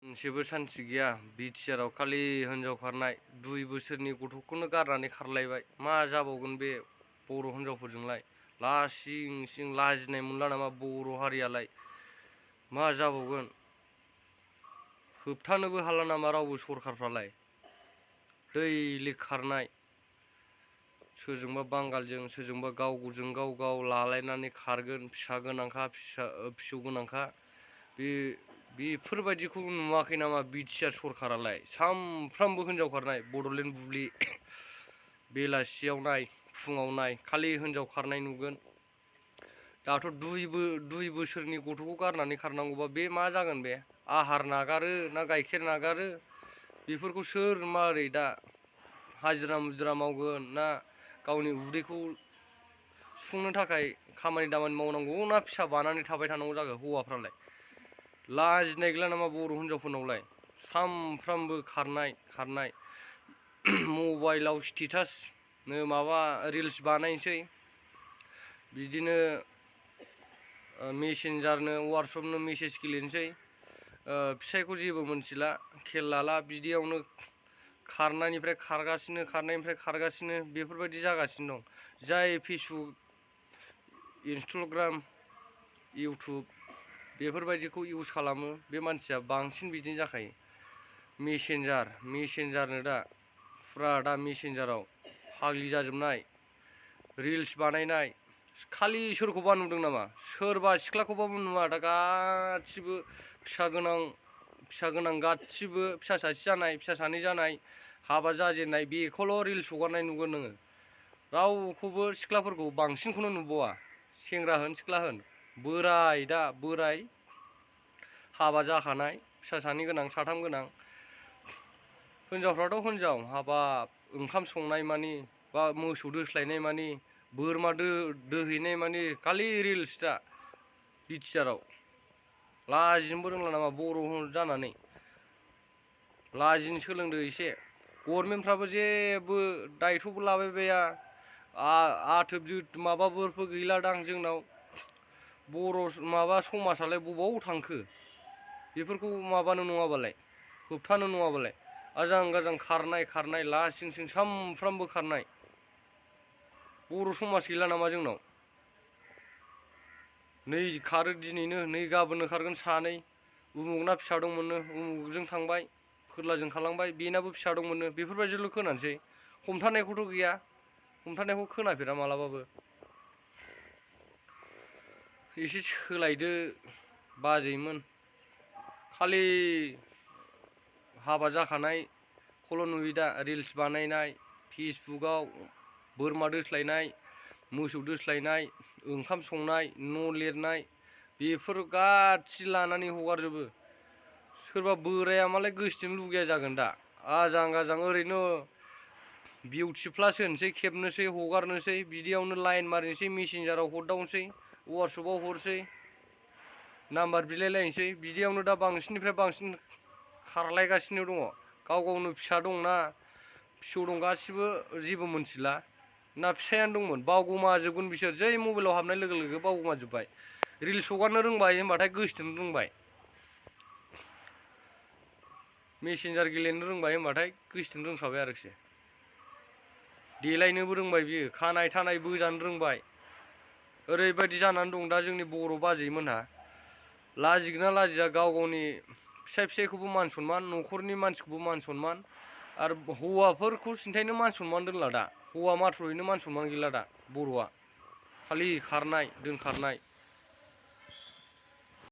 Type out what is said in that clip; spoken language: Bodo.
जेबो सान्थि गैया बिटिआरआव खालि हिनजाव खारनाय 2 बोसोरनि गथ'खौनो गारनानै खारलायबाय मा जाबावगोन बे बर' हिनजावफोरजोंलाय लासिं सिं लाजिनाय मोनला नामा बर' हारियालाय मा जाबावगोन होबथानोबो हाला नामा रावबो सरखारफ्रालाय दैलि खारनाय सोरजोंबा बांगालजों सोरजोंबा गावजों गाव लालायनानै खारगोन फिसा गोनांखा फिसौ गोनांखा बेफोरबायदिखौ नुवाखै नामा बिटिआर सरखारालाय सामफ्रामबो हिनजाव खारनाय बड'लेण्ड बुब्लि बेलासियाव नाय फुङाव नाय खालि हिनजाव खारनाय नुगोन दाथ' 2 बोसोरनि गथ'खौ गारनानै खारनांगौबा बे मा जागोन बे आहार नागारो ना गाइखेर नागारो बेफोरखौ सोर मारै दा हाजिरा मुजिरा मावगोन ना गावनि उदैखौ सुफुंनो थाखाय खामानि दामानि मावनांगौ ना फिसा बानानै थाबाय थानांगौ जागोन हौवाफ्रालाय लाजिनाय गैला नामा बर' हिनजावफोरनावलाय सामफ्रामबो खारनाय मबाइलाव स्टेटासनो माबा रिल्स बानायनोसै बिदिनो मेसेन्जारनो वाट्सएपनो मेसेज गेलेनोसै फिसायखौ जेबो मोनथिला खेल लाला बिदियावनो खारनायनिफ्राय खारगासिनो बेफोरबायदि जागासिनो दं जाय फेसबुक इन्स्टाग्राम इउटुब बेफोरबायदिखौ इउज खालामो बे मानसिया बांसिन बिदिनो जाखायो मेसेन्जारनो दा फुरा दा मेसेन्जाराव फाग्लि जाजोबनाय रिल्स बानायनाय खालि सोरखौबा नुदों नामा सोरबा सिख्लाखौबाबो नुवा दा गासिबो फिसा गोनां गासिबो फिसा सासे जानाय फिसा सानै जानाय हाबा जाजेननाय बेखौल' रिल्स हगारनाय नुगोन नोङो रावखौबो सिख्लाफोरखौ बांसिनखौनो नुबावा सेंग्रा होन सिख्ला होन बोराय हाबा जाखानाय फिसा सानै गोनां साथाम गोनां हिनजावफ्राथ' हिनजाव हाबाब ओंखाम संनाय मानि बा मोसौ दोस्लायनाय मानि बोरमा दोहैनाय मानि खालि रिल्स दा बिटिआरआव लाजिनोबो रोंला नामा बर' जानानै लाजिनो सोलोंदो एसे गभर्नमेन्टफ्राबो जेबो दायथ'बो लाबायबाया आथोब माबाफोरबो गैलादां जोंनाव बर' माबा समाजालाय बबाव थांखो बेफोरखौ माबानो नङाबालाय होबथानो नङाबालाय आजां खारनाय लासिं सिं सामफ्रामबो खारनाय बर' समाज गैला नामा जोंनाव नै खारो दिनैनो नै गाबोननो खारगोन सानै उमुगना फिसा दंमोननो उमुगजों थांबाय फोरलाजों खालांबाय बेनाबो फिसा दंमोननो बेफोरबायदिल' खोनानोसै हमथानायखौथ' गैया हमथानायखौ खोनाफेरा मालाबाबो एसे सोलायदो बाजैमोन खालि हाबा जाखानायखौल' नुयो दा रिल्स बानायनाय फेसबुकआव बोरमा दोस्लायनाय मोसौ दोस्लायनाय ओंखाम संनाय न' लिरनाय बेफोर गासि लानानै हगारजोबो सोरबा बोराया मालाय गोसोथोनो लुगैया जागोन दा आजां ओरैनो बिउटि प्लास होनोसै खेबनोसै हगारनोसै बिदियावनो लाइन मारिनोसै मेसेन्जाराव हरदावनोसै वाट्सएपआव हरसै नाम्बार बिलायलायनोसै बिदियावनो दा बांसिननिफ्राय बांसिन खारलायगासिनो दङ गावनो फिसा दंना फिसौ दं गासिबो जेबो मोनथिला ना फिसायानो दंमोन बावगोमाजोबगोन बिसोर जै मबाइलाव हाबनाय लोगो लोगो बावगोमाजोब्बाय रिल्स हगारनो रोंबाय होनबाथाय गोसोथोनो रोंबाय मेसेन्जार गेलेनो रोंबाय होनबाथाय गोसोथोनो रोंखाबाय आरोखि देलायनोबो रोंबाय बियो खानाय थानाय बोजानो रोंबाय ओरैबायदि जानानै दं दा जोंनि बर' बाजैमोनहा लाजिगोना लाजिया गावनि फिसायखौबो मान सनमान न'खरनि मानसिखौबो मान सनमान आरो हौवाफोरखौ सिन्थायनो मान सनमान दोनला दा हौवा माथ्र'यैनो मान सनमान गैला दा बर'आ खालि खारनाय दोनखारनाय